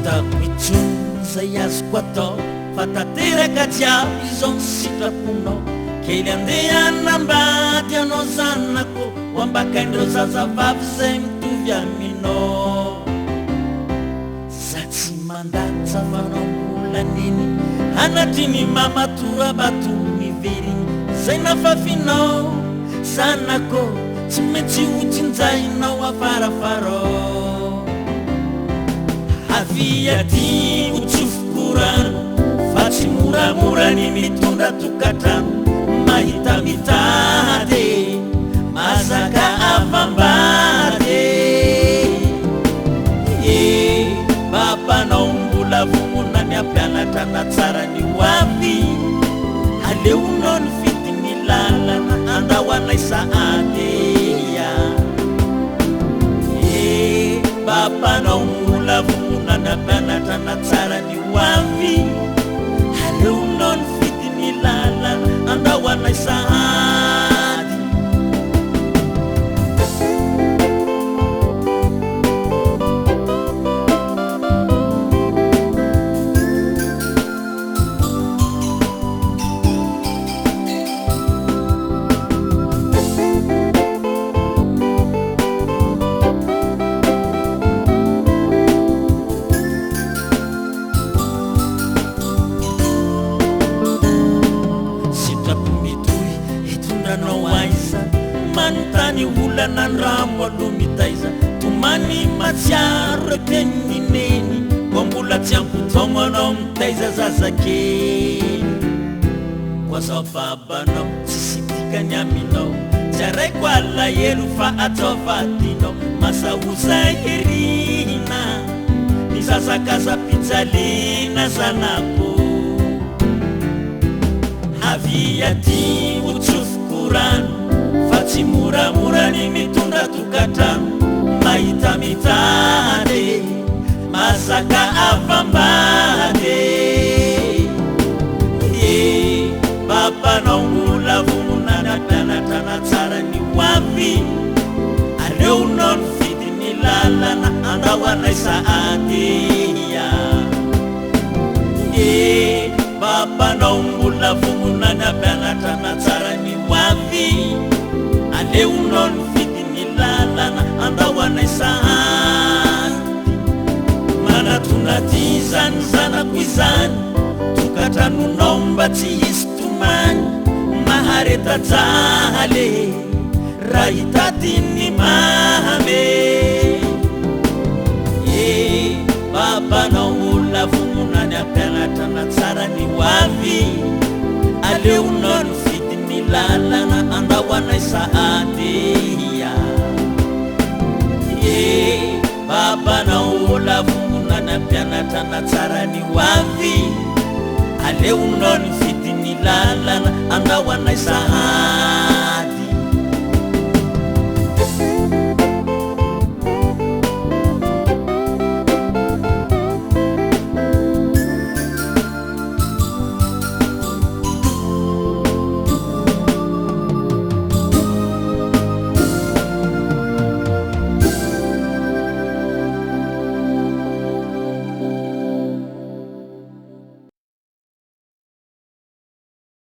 Hitako intsony izay azoko atao fa tanteraka jiaby izao ny sitraponao. Kely andeha hanambady anao zanako ho ambakain'ireo zazavavy izay mitovy aminao. Za tsy mandatsa fa anao mbola neny anatry ny mama torabato miverigny izay nafafinao zanako tsy maintsy ho tsinjainao afarafarao. Avia aty ho tsofiko rano fa tsy moramora ny mitondra tokantrano mahita mitady e mazaka avambady e e babanao mbola vonona ny hampianatra na tsara ny ho avy aleonao nifidy ny lalana andao anay sahady e e babanao mbola vonona ny hampianatra na tsara ny ho avy aleonao nifidy ny lalana andao anay sahady. Sitrapo mitohy hitondranao aiza Manontany olana ny ramo aloha mitaiza Tomany matsiaro ireo tenin'i Neny Koa mbola tsy ampy taogno anao mitaiza zazakely Koa zao babanao tsisy dikany aminao Tsy araiko alahelo fa ataovy adinao Masahosa erina ny zazakazam-pijaliana zanako Avia aty ho tsofiko rano fa tsy moramora ny mitondra tokantrano Mahita mitady e, mazaka avambady e E, babanao mbola vonona ny hampianatra na tsara ny ho avy Aleonao nifidy ny lalana andao anay sahady e E, babanao mbola vonona ny hampianatra na tsara ny ho avy Aleonao nifidy ny lalana andao anay sahady Manatona aty izany zanako izany Tokantranonao mba tsy hisy tomany Mahareta jaly e Raha hitady ny mamy e Babanao mbola vonona ny hampianatra na tsara ny ho avy Aleonao nifidy ny lalana andao anay sahady E Babanao mbola vonona ny hampianatra na tsara ny ho avy Aleonao nifidy ny lalana andao anay sahady.